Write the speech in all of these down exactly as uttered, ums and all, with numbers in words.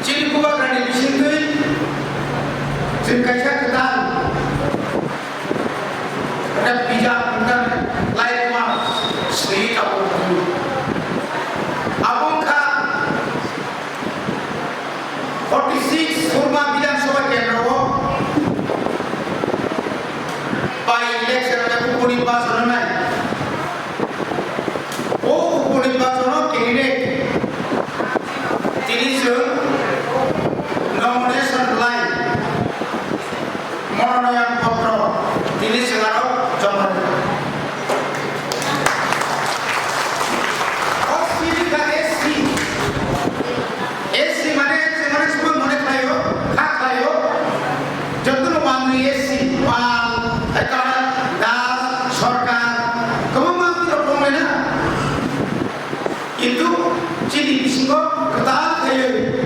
Chini bubagrani bisingtwi chwng kaisa kwtal, kwtal bijap, kwtal laima swi tabuk. Abo wngkha forty six Surma Bidhan Sabha Kendro o by election upo nirbachon wngnai. O upo nirbachon o candidate tini chwng nomination lai, mononoyon potro tini chwng aro joma rwkha. O C B ka S C, S C mane, mane sumui mone khlaio, kha khlaio, jotono mangri S C, pal, ekal, das, sorkar, kwbangma rok tongnai na. Kintu chini bisingo kwtal khaiwi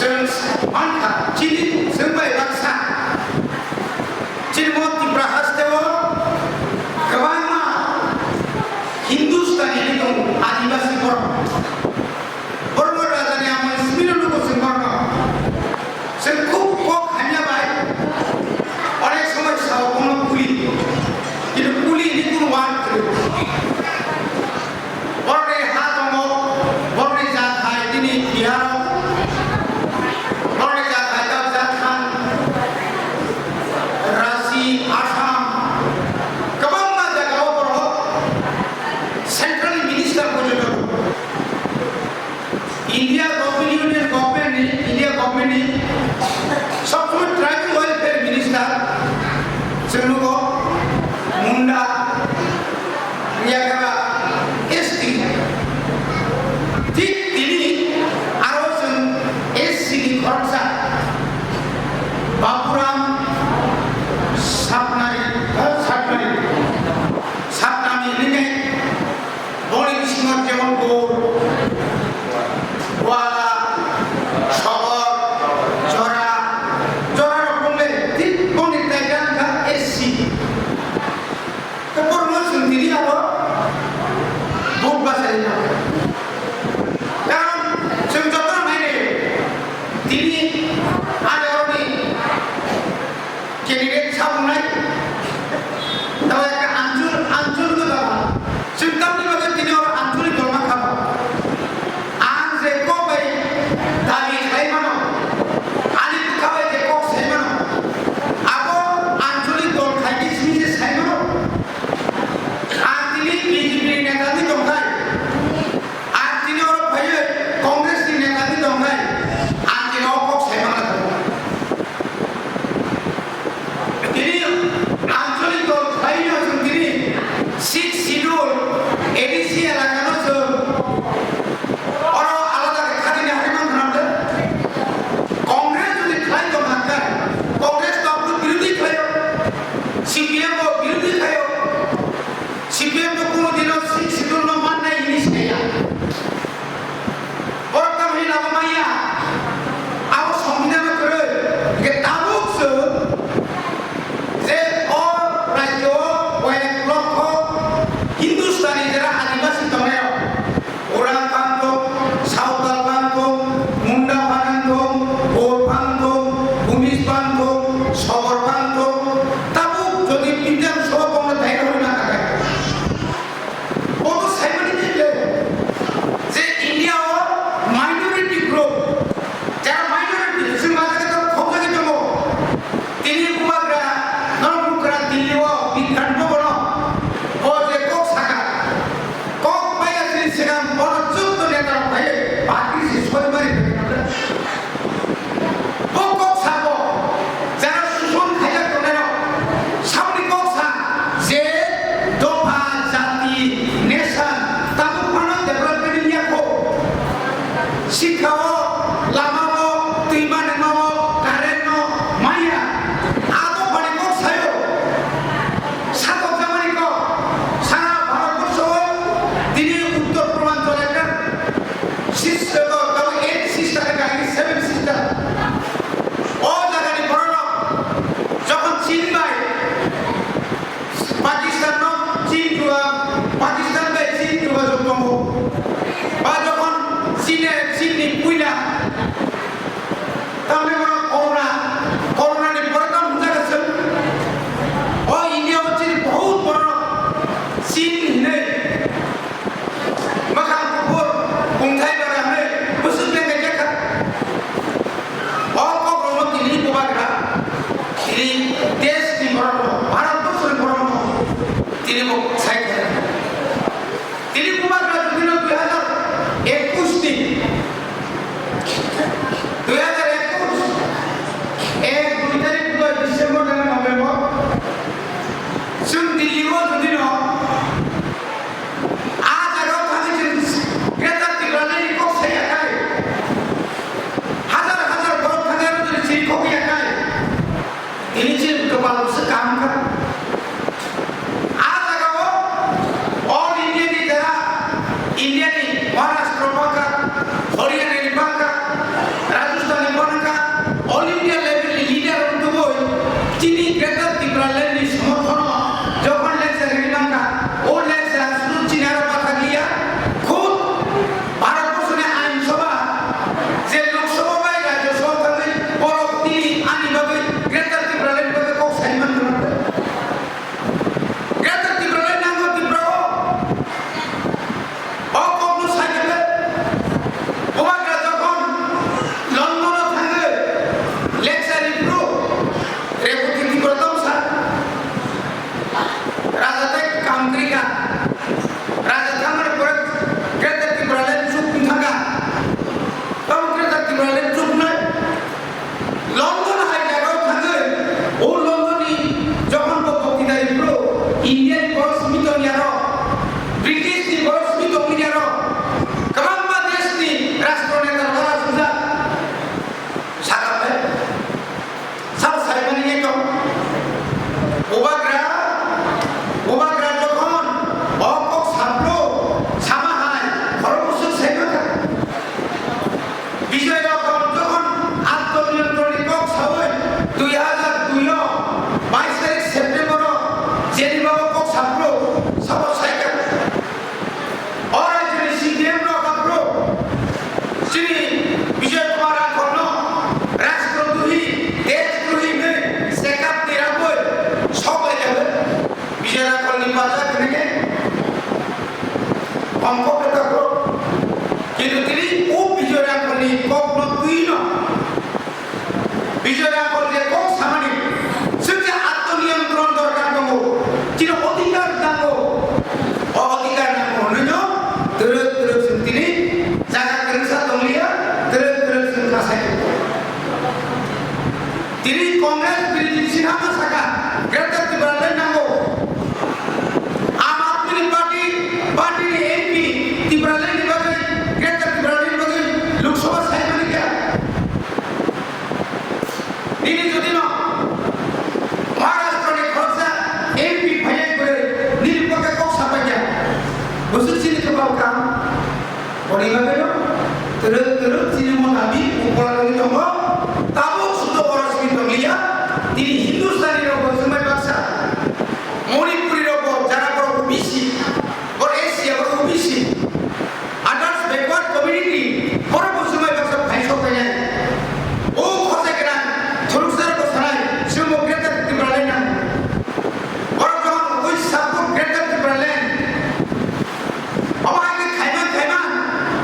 chwng mankha, chini chwng bai baksa. Chini mo Tipra haste o kwbangma Hindustani ni tongo, Adibasi borok. Borokno rajani amoni simi no nugo chwng borokno. Chwng khub kok hamya bai onek somoi sao bono kuli. Kintu kuli ni kunu wan kwrwi. Borokni ha tongo, borokni jat hai tini Bihar o, borokni jat hai ta Jharkhand, Ranchi, Assam, kwbangma jaga o borok central minister porjonto. India government, Union government ni, India government ni sob somoi tribal welfare minister chwng nugo Munda, Yakaba, S T. Thik tini aro chwng S C ni khoroksa Baburam Sapnari, eh, Sapnari, Sapnami hinwi Boni bisingo jemon Gor, Wala, Sogor, Jora, Jora rok tongle, thik boni title wngkha S C. Tei borokno chwng tini abo vote bachai rwna. Karon chwng jotono nainai, tini ani oroni candidate sabunai, tamo ekta anchol, anchol no daba. Chwng tamni bagwi tini oro ancholi dol mankha bo. Ang je kok bai dabi khlai mano, ani bwkha bai je kok sai mano, abo ancholi dol khai di simi je sai mano. Ang tini B J P ni neta wngwi tongkhai. Ang tini oro phaiwi Congress ni neta wngwi tongkhai, ang tini o kok sai mangna tongo. Tini ancholic dol khlaino chwng tini Sixth Schedule A D C elakano chwng oro alada khe khatini hai mankha na le. Congress jodi khlai tong kha khe, Congress to aboni birodhi khlaio, C P M bo birodhi khlaio. C P M no kuno dino Sixth Schedule no mannai hini sinaya. Borok tamo hini lama manya. Abo Songbidan no kwrwi. Hingke tabuk chwng je o rajyo o koyek lokho Hindustani jera Adibasi tongnai rok. Orang phan thung, Saotal phan thung, Munda phan thung, Bor phan thung, Bhumis phan thung, Sogor phan thung, tabuk jodi Indian sobo bongno dai rwi na kha khe. Bono saimani je, je India o minority group, jara minority, chwng ma jaga tongo, khok jaga tongo. Tini bubagra, norok bubagra Delhi o, Bigyan Bhavan o, bo je kok saka, kok baiya sini segan bono chuddo neta rok phaiwi party se sori mari phaiwi. Bo kok sabo, jara suson khaijak tongnai rok, saboni kok sa je dopha, jati, nation, tabuk phano development wngya kho. Sikha o, lama o, twima nangma o, current no maya. A dophani kok sayo. Satok jamani kok. Sara Bharat borsho o tini uttor purbanchal ekta sis-, eh, tabo eight sister ekta, seven sister. O jagani borok rok jokhon Chin bai Pakistan no Chin jua, Pakistan bai Chin jua jok tongo. Ba jokhon Chin e Chini puila tamni borok corona, corona ni pore tamo hwnjak aswk. O India o chini bahut borok Chin hinwi mwkhang kuphur, kungthai bara hinwi bwswk bengkha jakha. O kokrokno tini bubagra, tini desh ni borokno, Bharat borso ni borokno tini bo sai kha. Tini bubagra jodi no dui hajar ekush ni, dui hajar ekush ek dui tarik dui December na November, chwng Delhi o jodi no a jaga o thangwi chwng Greater Tipraland ni kok sai ya khai, hajar hajar borok thangwi aro jodi chiri kok ya khai, tini chini kwpal se kaham kha. A jaga o All India ni jara, India ni Maharashtra bangkha, Haryana ni bangkha, Rajasthan ni bangkha, All India level ni leader rok tubui chini Greater Tipraland ni somorthono jokhon lecture rini bangkha, o lecture aswk chini aro bathakliya, khud Bharat borso ni Ain Sabha, je Lok Sabha bai Rajya Sabha thangwi borok tini ani bagwi Greater Tipraland bagwi kok sai man rwkha. Greater Tipraland nango Tripura o. O kokno sai khe bubagra jokhon London o thangwi lecture ripro, Repoti Tripura tong sa. Raja tei kam kwrwi kha. Raja thangmani pore Greater Tipraland chuk wng thang kha. Tamo Greater Tipraland chuknai. London hai jaga o thangwi, o London ni jokhon bo bokti dari bro, India ni borok simi tong ya ro, British ni borok simi tong ya ro, kwbangma desh ni rashtra neta rok sujak. Sakha bai, sabo sai mani ye tong. Bubagra, bubagra jokhon o kok saplo sama hai, khorok bwswk sai ma kha. Bijoy Rakhol jokhon atmoniyontron ni kok sawi dui hajar dui o bais tarik September o Geneva o kok saplo sabo sai kha. O rajyoni C P M rok aphuru chini Bijoy Kumar Rakholno rashtra drohi, desh drohi hinwi chekap ni ragwi sok lai jago. Bijoy Rakholni pajak hinwi khe ongkho kwtago. Kintu tini o Bijoy Rakholni kokno twino Bijoy Rakhol je kok samani, chwng je atmoniyontron dorkar tongo, chini odhikar nango, o odhikar nango hwnwi no twrwk twrwk chwng tini jaga kwrwngsa tongliya, twrwk twrwk chwng kasai tongo. Tini Congress Bridin Sinha ma sakha, Greater Tipraland nango. Aam Aadmi Party, party ni M P Tipraland ni bagwi, Greater Tipraland ni bagwi Lok Sabha sai mani kya? Nini jodi no Maharashtra ni khoroksa M P phaiya gure nini poke kok sapai kya? Bwswk chini kwpal kam. Boni bagwi no twrwk twrwk chini mothabi upora wngwi tongo. Tabuk sudo oro simi tongliya. Tini Hindustani rok bo swmai baksa. Manipuri rok bo jara borok O B C, bor S C, bor O B C. Others backward community, borok bo swmai baksa phai sok painai. O khosai gwnang, thuruksa rok bo sanai, chwng bo Greater Tipraland nang. Borok jokhon we support Greater Tipraland. Omo hai khe khaima khaima,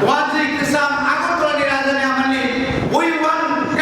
wanjwi kwcham Agartala ni raja ni amani, we want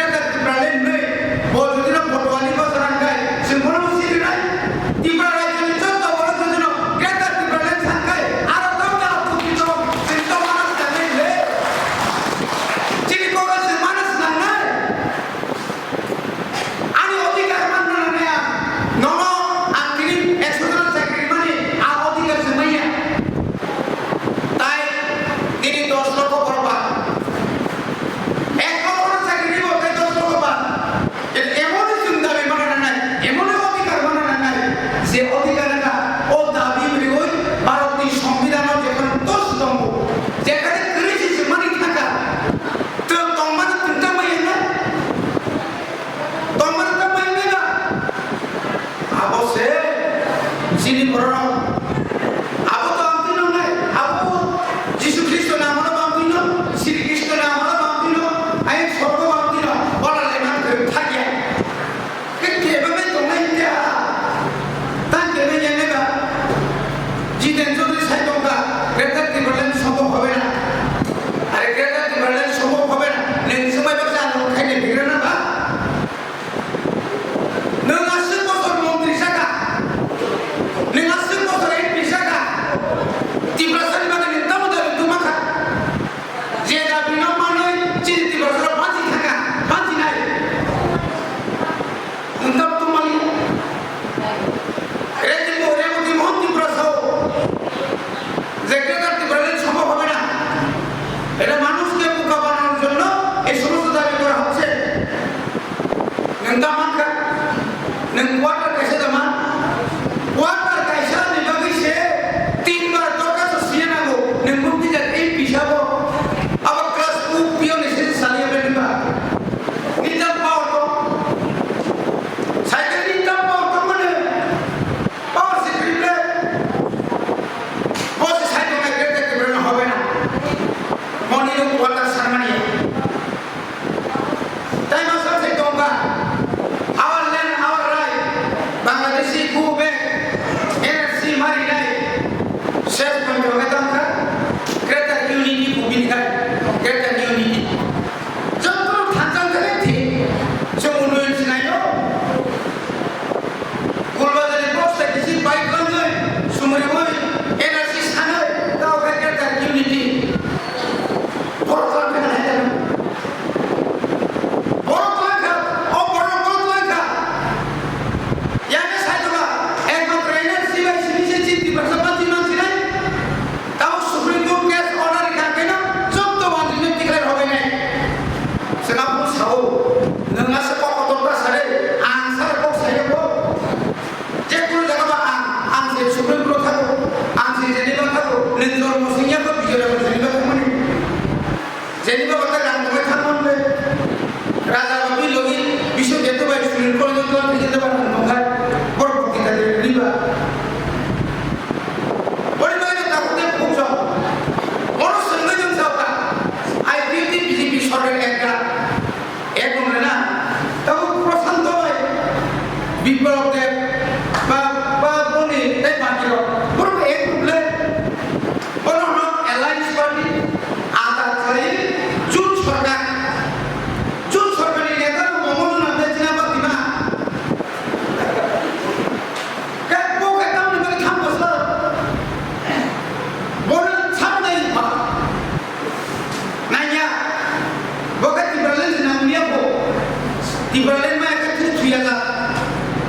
Tipraland ma ekhe thwi thuya la.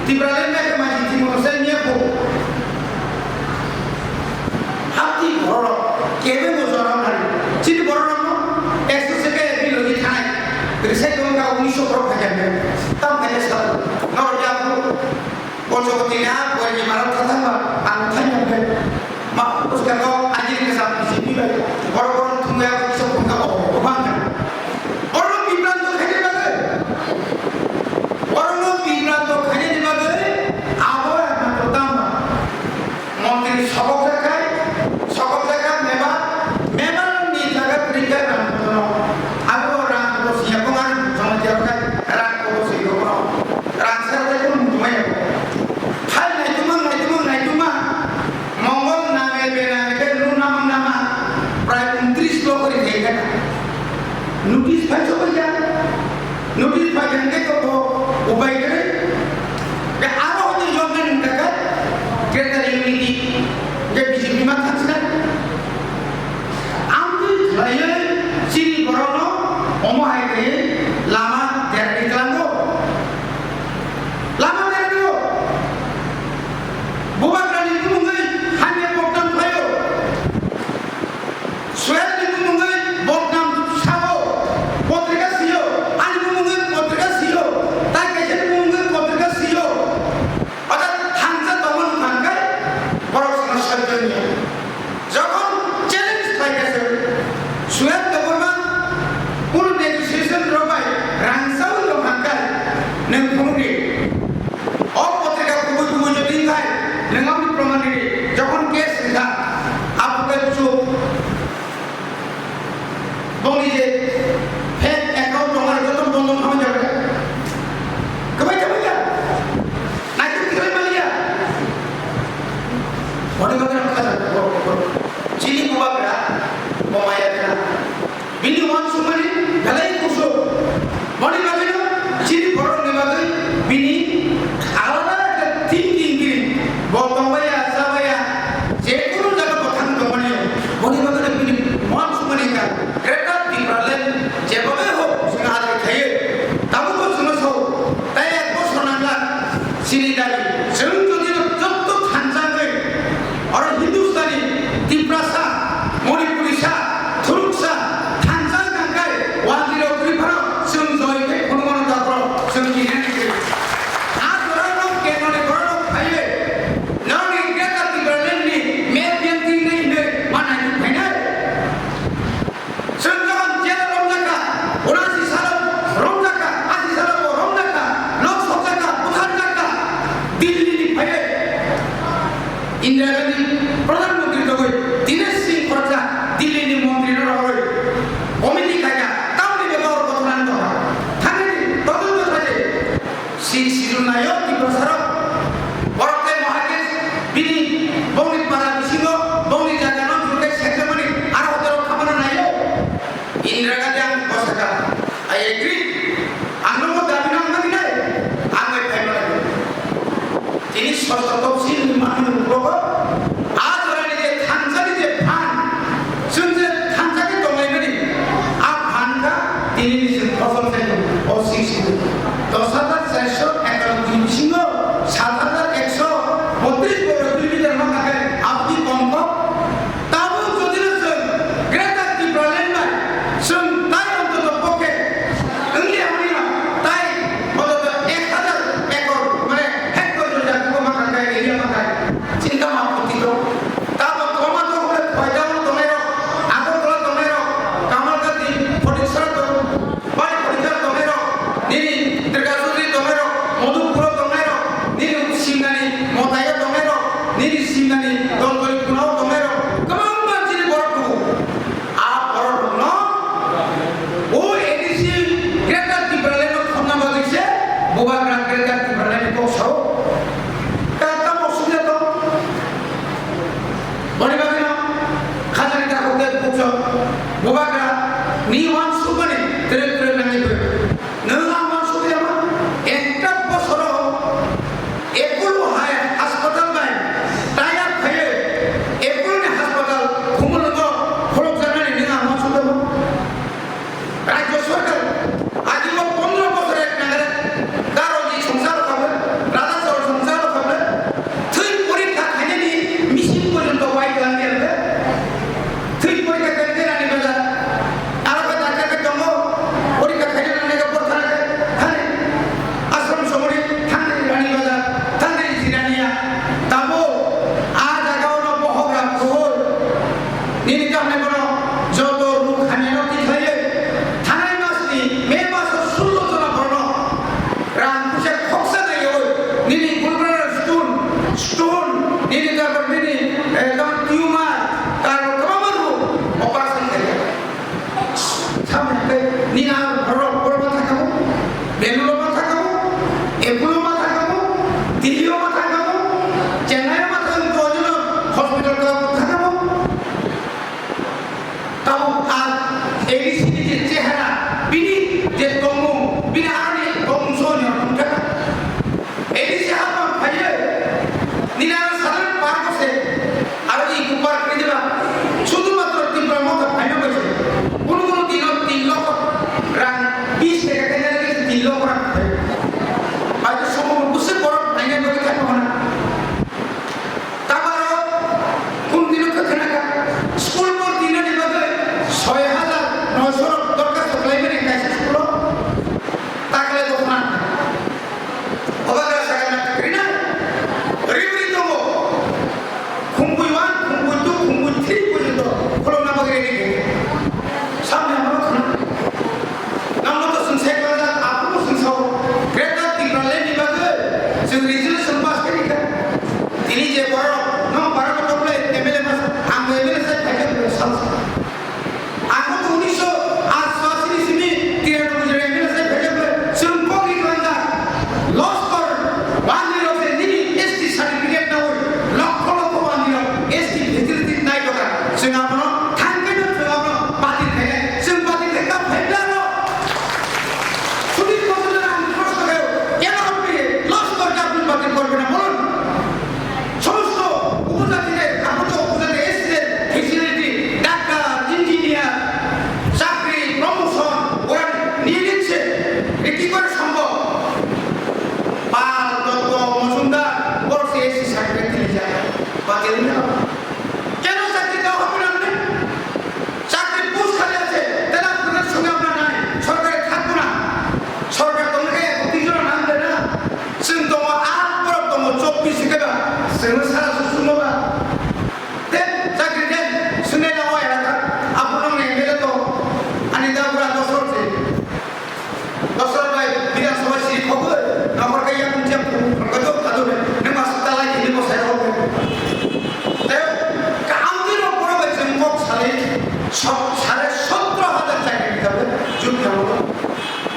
Tipraland ma ekhe maji thwi mono sai niya ko. Hapti borok kebe mo jora nani. Chini borok no ekso seke bilogi thanai. Risai dong ka unisho borok khaja ne. Tam khaja sa. Nor ya ko. Bonjogoti na, boi ni maro thata ma, ang thanya pe. Ma, uska ko, ani ke sam si ni bai. Boro boro thung ya, so phung ka, oh, oh, bang. Oro bibranto khaini bagwi. Oro bibranto khaini bagwi, abo ya ma to tama. Montri sokok jakai, sokok jakai, meba, meba ni jaga printer rang kono. Abo rang ko siya ko an, sama jakai, rang ko si ko. Rang sa jakai ko mutumai. Khai naituma, naituma, naituma. Mongol name be name be nu nama nama. Prai untris lo kori thai kana. Notice phai so ya. Notice phai jang ke to ko upai kare. Ke aro hodi yong kan kaka. Greater unity. Ke B J P ma thang sina. Amtwi khlaiwi chini borokno omo hai khe lama derdi klango. Lama derdi o. Bubagrani bumungwi hanya bodnam khlaio. Soyalni bumungwi bodnam sao. Potrika sio. Ani bumungwi potrika sio. Tai kaisani bumungwi potrika sio. Orthat thansa tongmani thangkhe borok sano sojjoniya. Jokhon challenge khlaikha se, Suyat Debbarma kunu negotiation rok bai rangsaui tong thangkhe nwng phunukdi. O potrika kubui kubui jodi wngkhai nwng aboni proman ridi. Jokhon case wngkha, aphuru khe chup. Bongni je fake account tongo, joto bondo khamai jago. Kwbai kwbai ya. Naituk kwbai maliya. Boni bagwi no khaja. Chini bubagra, bomaya kana. Bini uansukmani belai kusuk. Boni bagwino chini borokni bagwi bini alada ekta thinking bini. Bo tongbaiya, chabaiya, je kunu jaga bo thang tongmani. Boni bagwino bini uansukmani wngkha Greater Tipraland jebobai hok chwng adai khaiwi. Tabukbo chwngno sao, tai ek bosor nangla chini dabi. Chwng jodi no jotto thansa wngwi Oro Hindustani, Tiprasa, Manipurisa, Thuruksa, thansa kangkai, wazirok kwrwi phano chwng joi khe phunukmano takhro chwng kiriani kwrwi. A jorano kenmani bororok phaiwi, norokni Greater Tipralandni map yang tingnai hinwi manai phainai. Chwng jokhon jail romjakha, unasi salo romjakha, asi salo bo romjakha, lok sokjakha, butharjakha, Delhi ni phaiwi Indira Gandhi Pradhan Mantri tongwi Dinesh Singh khoroksa Delhi ni montri no rohorwi committee khaikha, tamni bebak oro gothonan tongkha. Thangwi todonto khaidi. Sixth Schedule naio Tiprasarok. Borok tei Mahadev bini bongni para bisingo bongni jagano jurkai sekjamani aro hotelrok khamana naio. Indira Gandhi ang bosaka, "I agree. Ang nogo dabi nang nang nai, ang bai phai manai." Tini sosto topsil ni manwi ni uklogo a jorani je thansa ni je phan, chwng je thansa ni tonglaimani, a phan kha tini ni chwng phosol khe o six dos hajar charsho ekanoboi bisingo sat hajar ekso botris borok kilometer ma kha khe aboni kom kok. Tabuk jodi no chwng Greater Tipraland bai chwng tai ontoto pokhe wngya hwnwi no tai ontoto ek hajar ekor mane hectare jodi jaga ma kha khe area ma kha. Chinta ma phuti to. Tamo toma to hole Phaidao tongnai rok, Agartala tongnai rok, Kamalgati, Photiksara tong, Bari Photiksara tongnai rok, nini Trikasuri tongnai rok, Madhupuro tongnai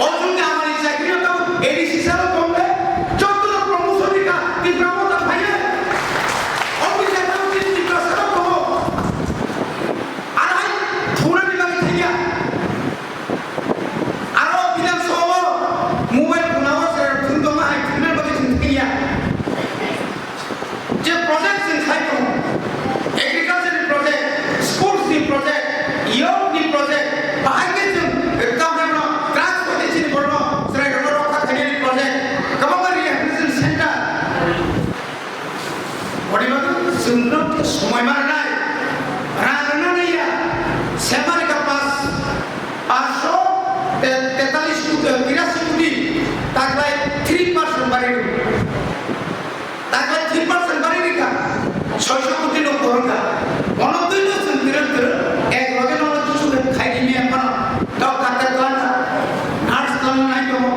O chwngni amani chakri no tamo A D C salo tongbe, joto no promotion rika, Tipra Motha phaiya. Officer tamo chini Tipra salo tongo. Aro hai phunani bagwi thangya. Aro Bidhan Sabha o mobile phunao se phun tongma hai phunani bagwi chwng thangya. Je project chwng khai tongo, agriculture ni project, sports ni project, youth ni project, bahai khe chwng kamrano drugs bai chini borno chwrairokno rokha khainani project, kwbangma rehabilitation center. Odebani chwng no khe somoi ma rwnai, rang rwna naiya, se ma rwkha pas, paanch sho te-, tetalis koti, tirasi koti, taklai three percent bari rw. Taklai three percent bari rikha, soisho koti no kwrwngkha. Bono twi no chwng twrwk twrwk, ek loge no kichu khai di me phano, kok khatar twlangkha, nurse twlangna nai tongo.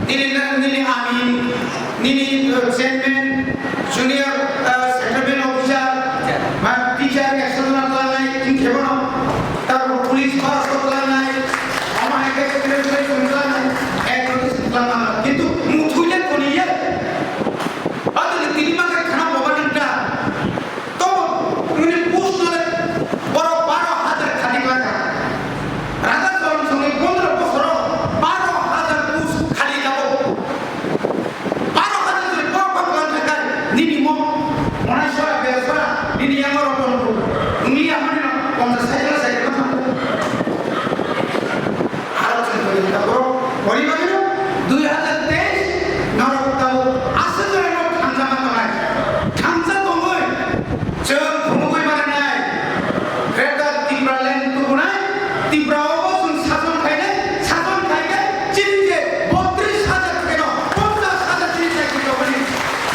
Nini na, nini ami, nini, uh, chairman, junior, uh, settlement officer, ba teacher ekso jona twlangnai, wng khe bono. Tarpor police barosho twlangnai, omo hai khe twlangnai, ek loge twlangma. Kintu muthungya toniya. Adoni tini mangkha khana boba nangkha. Tobo wngni post nole borok baro hajar khati klaka. Raja Choron songni pondro bosoro baro hajar post khali tabok. Baro hajar jodi borok bak bak thangkha, nini mo monai sora bera sora, nini yango rok tongo. Wngya mani no ponchas cycle cycle ma thangkha. Aro chwng tongwi kha borok, boni bagwino dui hazar teis norok tabuk aswk jora no thansa ma tongnai. Thansa tongwi chwng phunugwi mananai. Greater Tipraland tubunai, Tripura o bo chwng sason khainai, sason khainai, chini je botris hajar kheno ponchas hajar chini chakri tongmani.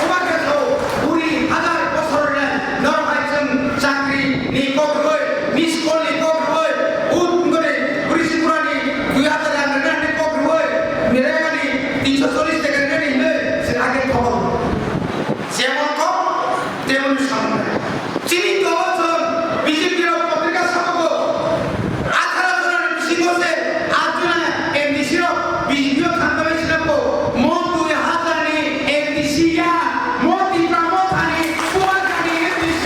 Oba khe sao kuri hajar bosor rwnai, norok hai chwng chakri ni kok rwui, miss call ni kok rwui, ut ngori, Tripura ni dui hajar rang rwnani kok rwui, Mirengani tinsho chollish taka rwnani hinwi chwng age khobor. Jemon kok, temon samung. Chini dolo chwng B J P rok potrika sabago, atharo jona ni bisingo se aat jona M D C rok B J P o thangwi swnamgo. Mo dui hajar ni M D C ya, mo Tipra Mothani Bubagrani M D C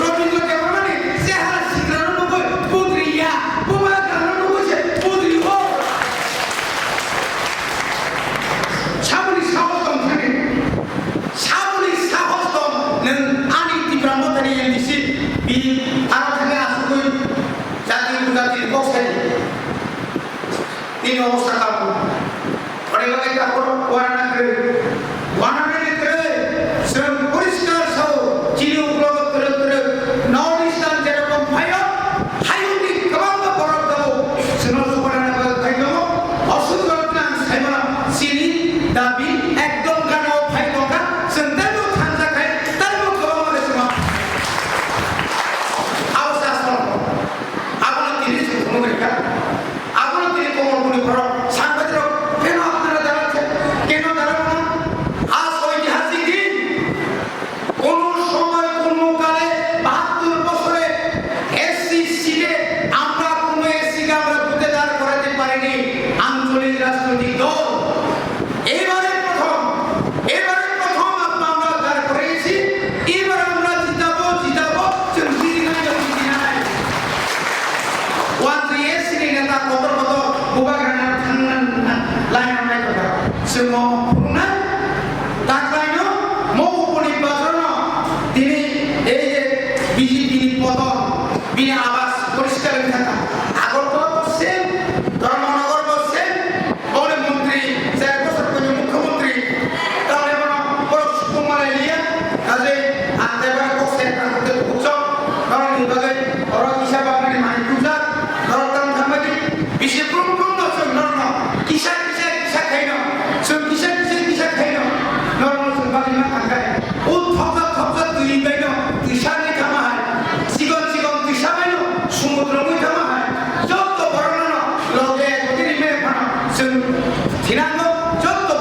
Rabindra Debbarmani chehara sikrano nugwi pudri ya, Bubagrano nugwi se pudri o. Saboni sahos tong thani. Saboni sahos tong nwng ani Tipra Mothani M D C, bini aro thangwi asugwi jati upojati kok sani. Nini obostha kamo. Ore bagwi tabuk uanana kwrwi. Uananani kwrwi. Chwng poriskar sao, chini uklogo kwrwi kwrwi. North Eastern jerokom phaio, hayungni kwbangma borok tongo. Chwngno chubanani bagwi phai tongo. Osuk borokno ang sai mano, chini dabi ekdom gana o phai tongkha. Chwng teibo thansa khai, teibo kwbangma khe chwngno. Abo se aswk. Abono tini chwng phunugwi rikha. Abono tini Komolpurni borok sangbatirok keno apnara daral khe, keno daral na? আজ ঐতিহাসিক দিন। কোন সময় কোন কালে বাহাত্তর বছরে এসসি সিটে আমরা কোনো এসসিকে আমরা বুথে দাঁড় করাতে পারিনি আঞ্চলিক রাজনৈতিক দল। এবারে প্রথম, এবারে প্রথম আমরা, আমরা দাঁড় করিয়েছি। এবার আমরা জিতাবো, জিতাবো, চুন জিতি নাই, জিতি নাই। One three এসসি নেতা কত কত বুবাগ্রানা থাংনা লাইন নাই কথা। সে মো না, তাকলাইনো, মো উপনি বাজারনো, তিনি এই যে বিজেপি পতন, bini awas poriskar wngkha. Agartala bo same, Dharmanagar bo same, boni montri, char bosor koini mukhyamantri, tamni bono borok sukung malai liya, kaje ang tei bono kok se kang kok tei bukhuk chok, norokni bagwi oro kisa bagwi mani kujak, norok tang thang bagwi bisi brum brum no chwng norokno kisa kisa kisa khaino, chwng kisa kisa kisa khaino, norokno chwng bagwi ma thang khe, o thokjak thokjak twi baino, twi sarni thangma hai, chikon chikon twi sa baino, sumudro mui thangma hai, jotto borokno loge loge rimai phano chwng thinango, jotto